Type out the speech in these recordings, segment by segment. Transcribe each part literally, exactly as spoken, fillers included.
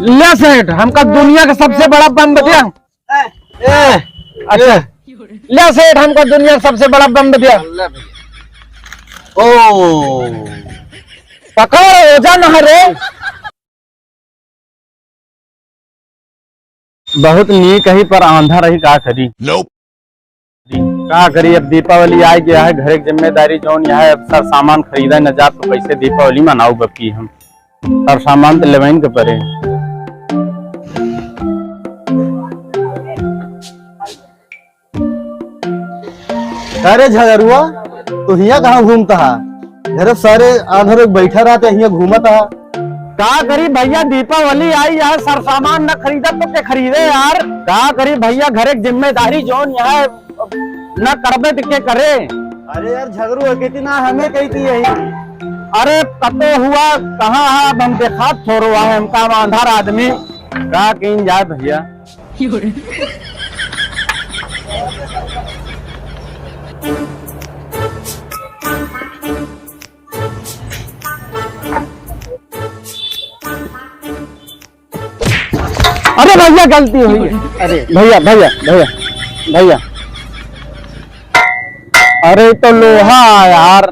ले सेठ, हमका दुनिया का सबसे बड़ा बम दे दिया। ए, अच्छा, ले सेठ, हमका दुनिया का सबसे बड़ा बम दे दिया। ओ, पकड़, ओजा न है रे। बहुत नीक ही पर आंधा रही, का करी? का करी, अब दीपावली आइ गया है, घरे के जिम्मेदारी जौन यहाँ है, अब सर सामान खरीदा न जात, तो कैसे दीपावली मनाऊ बकी हम? सर सामान तो लेवइन के परे। अरे झगरुआ, तू हियाँ कहाँ घूमता है? घरे सारे आंधर बैठा रहते, हियाँ घूमता है। का करी भैया, दीपावली आई है, सर सामान न खरीदत तो के खरीदे यार। का करी भैया, घरे के जिम्मेदारी जौन यहाँ है, न करबे तो के करे? अरे यार झगरू है, कितना हमें कहती है। अरे कतो हुआ, कहाँ है, अब हम देखात थोड़ो है, हम काम आंधर आदमी। का कीन जाए भैया? अरे भैया, गलती हुई। अरे भैया, भैया, भैया, भैया, अरे तो लोहा है यार।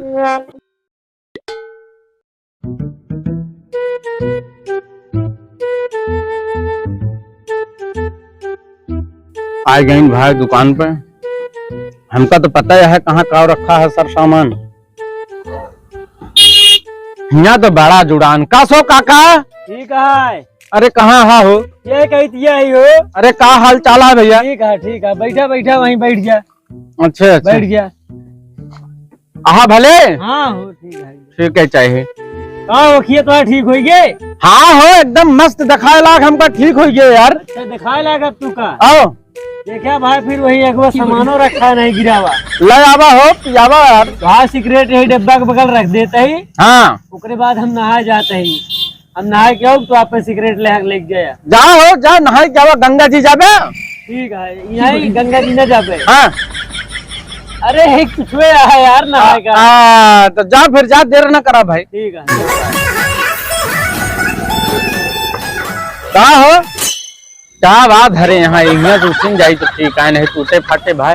आ गइन भाई दुकान पे। हमका तो पता है कहाँ का रखा है सर सामान। हियाँ तो बड़ा जुड़ान। का सो काका? ठीक है। अरे कहाँ हा हो? ये कही दिया ही हो। अरे का हाल चाल है भैया? ठीक है, ठीक है, बैठा बैठा वहीं बैठ जा। अच्छा, अच्छा। बैठ जा। आहा भले? हाँ हो, ठीक है। ठीक है, चाहे। का हो, खिया तो ठीक होई गे? हाँ हो, एकदम मस्त, दिखाए लाग हमका ठीक होई गे यार। अच्छा, दिखाए लाग अब तू का? आओ। देखा भाई, फिर वही एक बार सामानो रखा नहीं गिरावा। ले आवा हो, पियावा यार। हाँ, सिगरेट यही डब्बा के बगल रख देते ही। हाँ। ओकरे बाद हम नहाए जाते ही। हम नहाए के आउब तो आपन सिगरेट ले, लेके जाया। जा हो, जा नहाए के आवा, गंगा जी जाबे। ठीक है, यहीं गंगा जी ना जाबे। हाँ। अरे, एक कुछुए है यार नहाए का। हाँ, तो जा फिर जा, देर ना करा भाई। ठीक है। का हो? का बात हरे यहाँ, इहाँ से उठिन जाई तो ठीक है, नहीं टूटे फाटे भाई।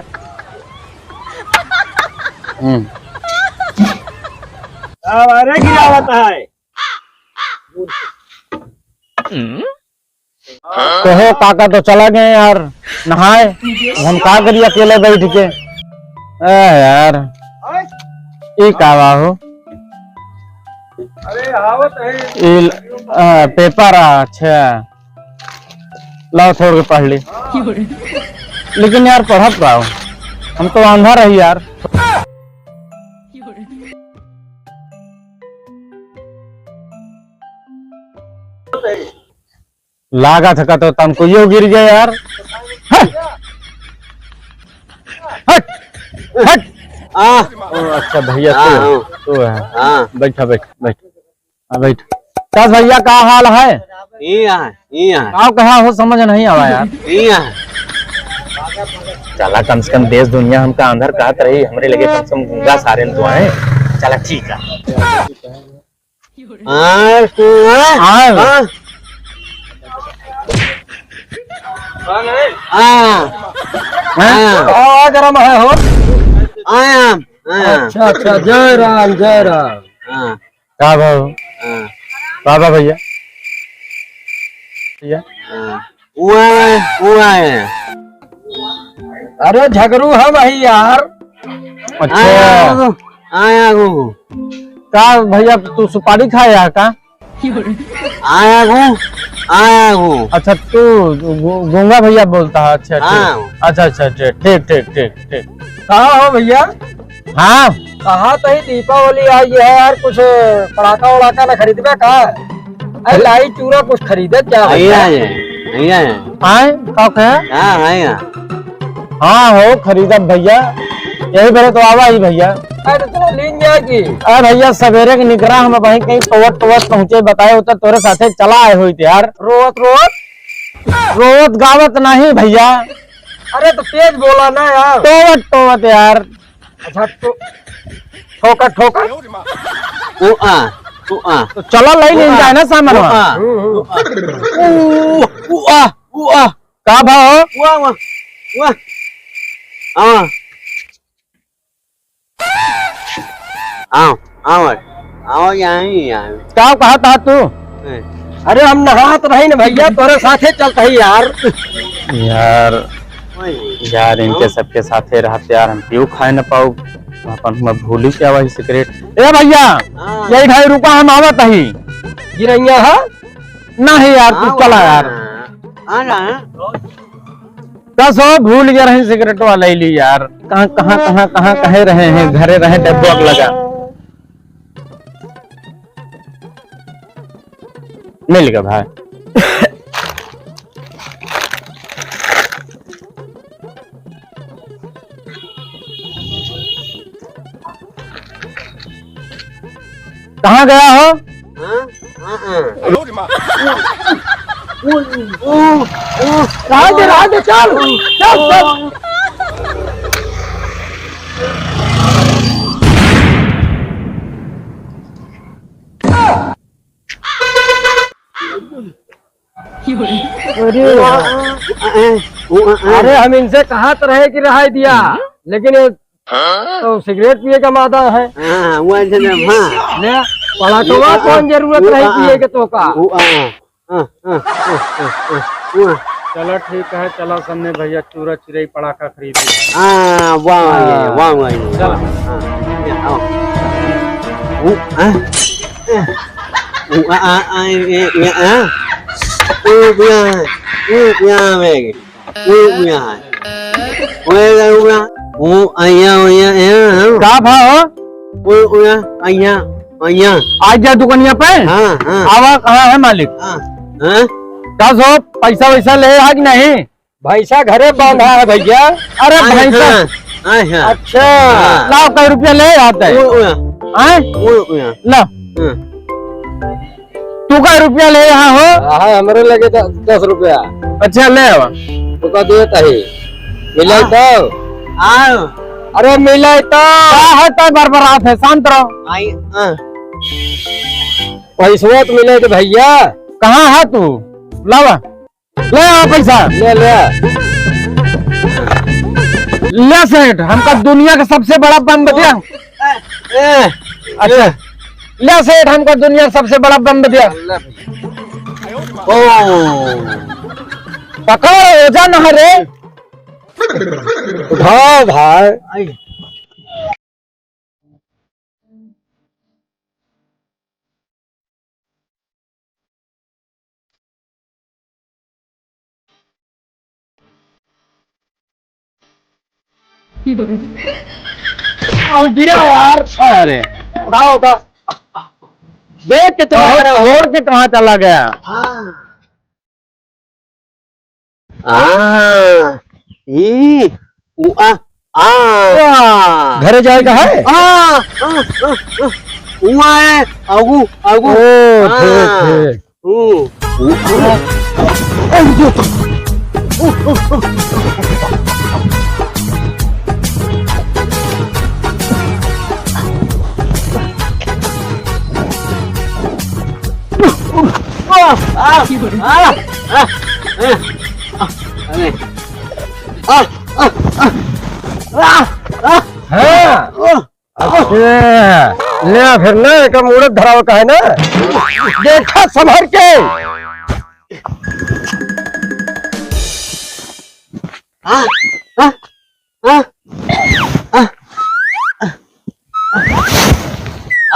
हम्म। अब अरे गिरावत है। कहो काका तो चला गए यार नहाए, अब हम का करी अकेले बैठ के। ए यार, ई का बा हो? अरे आवत है। ई ल-, आ, पेपर आ, अच्छा। लाओ छोड़ के पढ़ ली। लेकिन यार पढ़ब का हो? हम तो आंधा रही यार। लागत है का तो तमको यो गिर गया यार। हट! हट! हट! आ। ओ, अच्छा भैया, हाँ, तू, हाँ। तू है। हाँ। बैठा, बैठ, बैठ। हाँ, बैठ। कस भैया, का हाल है? ई है, ई है। का कहा हो, समझ नहीं आवा यार। ई है। चला, कम से कम देश दुनिया हमका अंदर कहत रही, हमरे लगे कम से कम गूंगा सारे न तो आए। चला, ठीक है। हाँ, तू, हाँ? हाँ। हाँ। हाँ। हाँ। हाँ, गरम है हो। आया, आया। अच्छा, अच्छा, जय राम, जय राम। हाँ। का भाव? हाँ। का बा भैया? भैया? हाँ। वो आए, वो आए। अरे झगरू हम ही यार। अच्छा। आया गो, आया गो। का भैया तू सुपारी खाया है का? आया गो, आया गो। अच्छा तू गू-, गूंगा भैया बोलता है, अच्छा ठीक। हाँ। अच्छा, अच्छा, अच्छा, ठीक, ठीक, ठीक, ठीक। का हो भैया? हाँ। कहा तो ही दीपावली आई है यार, कुछ पड़ाका वड़ाका ना खरीदबे का? अरे अरे लाई चूरा कुछ खरीदे क्या भैया? आए, आए। आए, का कहे? हाँ, आए, हाँ। हाँ हो, खरीदब भैया, यही बेरे तो आवा ही भैया। अरे तो लीन जाए की। अरे भैया, सवेरे के निकरा हम वहीं कहीं टोवत टोवत पहुँचे, बताए होता तोरे साथे चला आए होइत यार। रोवत रोवत? रोवत गावत नहीं भैया। अरे तो तेज बोला ना यार। टोवत टोवत यार। अच्छा, तो ठोकर, ठोकर। ओ आ। उ, आ। तो चला, लई लेन जाए ना सामान। उ, आ। हम्म, हम्म। उ, आ। उ, आ। उ, आ। का भाव? उ, आ, उ, आ। उ, आ। हाँ। आओ, आओ, आओ, यहाँ ही, यहाँ। का कहत हा तू? हैं। अरे, हम नहात रही न भइया, तोरे साथे चलत ही यार। यार, ओए। यार, इनके आओ। सबके साथे रहत यार, हम पियो खाए न पाउब। अपन हुआ भूली क्या वही सिगरेट। ए भइया, हाँ। यही ढाई रुपया हम आवत ही। गिरैया है? नहीं यार, तू हाँ, चला हाँ, यार। हाँ, हाँ। दस हो, भूल गया रही सिगरेटवा, ले ली यार। कहाँ, कहाँ, कहाँ, कहाँ कहे रहे हैं, घरे रहे, डब्बा लगा। मिल गया भाई। कहाँ गया हो? हाँ? हाँ, हाँ। ओ, ओ, ओ, ओ। रहा दे, रहा दे, चल, चल, चल। अरे, अरे, हम इनसे कहत रहे कि रहाई दिया, लेकिन ये तो सिगरेट पिए का मादा है। हाँ, वो ऐसे ना, हाँ। ले, पड़ाकवा कौन जरूरत रही पिए के तो का? वो, आ, आ। चलो ठीक है, चलो सबने भइया चूरा चिरई पड़ाका खरीदी। हाँ, वाह, वाह, ये, हाँ। वाह, वाह, ये, चलो। वाह, हाँ, ये, आओ। वो, आ, आ, आ, ये, ये, आ। वो, यहाँ, वो, यहाँ, वो, यहाँ। वो, यहाँ, वो, यहाँ, यहाँ, हाँ। का भाव? वो, वो, यहाँ, यहाँ। भैया। आज जा दुकनिया पे। हाँ, हाँ। आवा, कहाँ है मालिक? हाँ, हाँ। का सो, पैसा वैसा ले है कि नहीं? भैंसा घरे बांधा है भैया। अरे हाँ, भैंसा। हाँ, हाँ, हाँ। अच्छा। हाँ। लाओ, कई रुपया ले आता है? वो, वो। हैं? वो, वो। ला। हाँ। तू का रुपया ले यहाँ हो? हाँ, हमरे लगे द-, दस रुपया। अच्छा, ले आवा। तू का देत है? मिलाई हाँ। तो? हाँ। अरे मिलाई तो। का है तो बरबरात है, शांत रहो। आई, हाँ। पैसवा तो मिले के भैया। कहाँ है तू? लावा। ले आओ पैसा। ले, ले। ले सेठ, हमका दुनिया का सबसे बड़ा बम बतिया। ए, ए, अच्छा। ले सेठ, हमका दुनिया का सबसे बड़ा बम बतिया। ओ। पकड़, ओजा न रे। उठाओ भाई। आओ, गिरा यार। अरे। उठाओ, उठाओ। देख के तो और, और के कहाँ चला गया? हाँ। आ, ई, उ, आ, आ। वाह। घरे जाए का है? आ, आ, आ, आ। उआ है, आगू, आगू। ओ, आ। ठीक, ठीक। ऊ, ऊ, आ। आ, आ, आ, आ, अरे। आ, आ, आ, आ, आ। हाँ। आ। अच्छा, ले फिर ना, एक मूड़त धराव का है ना। देखा संभर के। आ, आ, आ, आ, आ,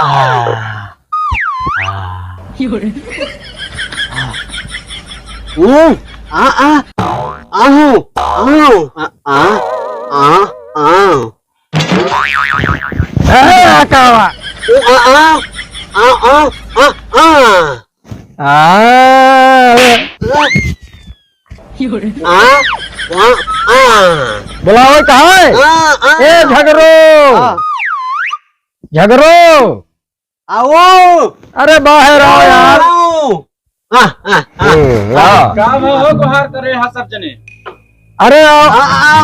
आ। हम्म, आ, आ, आ, आ, आ, आ, आ। ए, कावा। उ, आ, आ, आ, आ, आ, आ। आ। आ, आ, आ। बुलावे कहाँ है? आ, आ। ए, झगरो। आ। झगरो। आओ। अरे, बाहर आओ यार। आओ। आ, आ, आ। हम्म, आ। का भाव हो गुहार करे हा सब जने? अरे, आओ। आ, आ,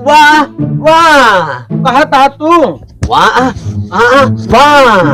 वाह, वाह। कहा था तू? वाह, आ, आ, वाह।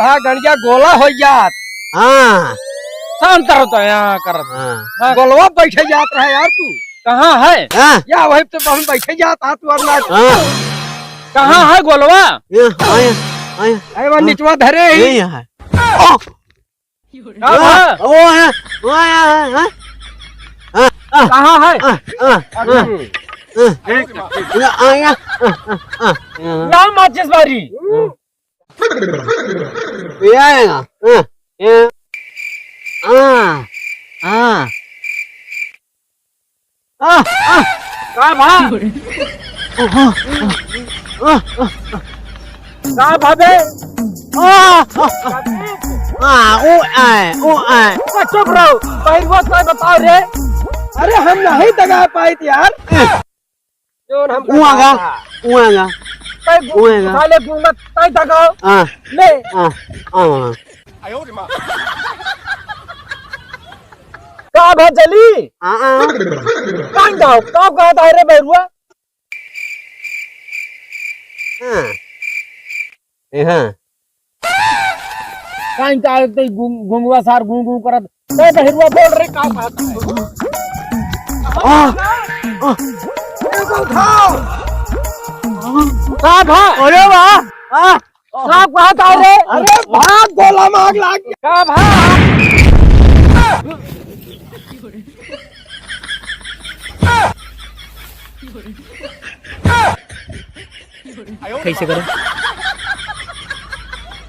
कहा गंजा गोला होइ जात। हाँ। शांत रहो तो यहाँ कर। हाँ। हाँ। गोलवा बैठे जात रहे यार तू। कहाँ है? हाँ। या वही तो हम बैठे जात हा तू अब ना। हाँ। कहाँ है गोलवा? ये, हाँ, ये, हाँ, ये। अरे वो हाँ। निचवा धरे ही। ये यहाँ है। ओ! का हाँ, भा? वो है, वो है, हाँ, हाँ। हाँ, हाँ। कहाँ है? हाँ, हाँ, हाँ। अच्छा। हाँ। ये, हाँ, हाँ, हाँ, हाँ, हाँ। ना माचिस बारी। ये आएगा। हाँ, ये। हाँ, हाँ। आह, आह। का भा? आह, आह, आह, आह। का भा बे? आह, आह, आह। आह, ओ आए, ओ आए। चुप रहो। पहिरवा का बताओ रे। अरे हम नहीं दगा पाइत यार। जौन हम ऊ आगा, कहा था। ऊ आगा। तै गु-, ऊ आगा। साले गुंगा तै दगाओ। हाँ। ले। हाँ, हाँ, हाँ। का भा चली? हाँ, हाँ। कान दगाओ, का कहत है रे बैरुआ? हाँ। ए, हाँ। काहे का एक तो गुं-, गुंगवा सार गुं गुं करत। ए, बहिरुआ बोल रे, का बात है? आ, आ। का भा? अरे वाह, आ। का बात है रे? अरे भाग, गोला मार लाग। का भा? कैसे करें?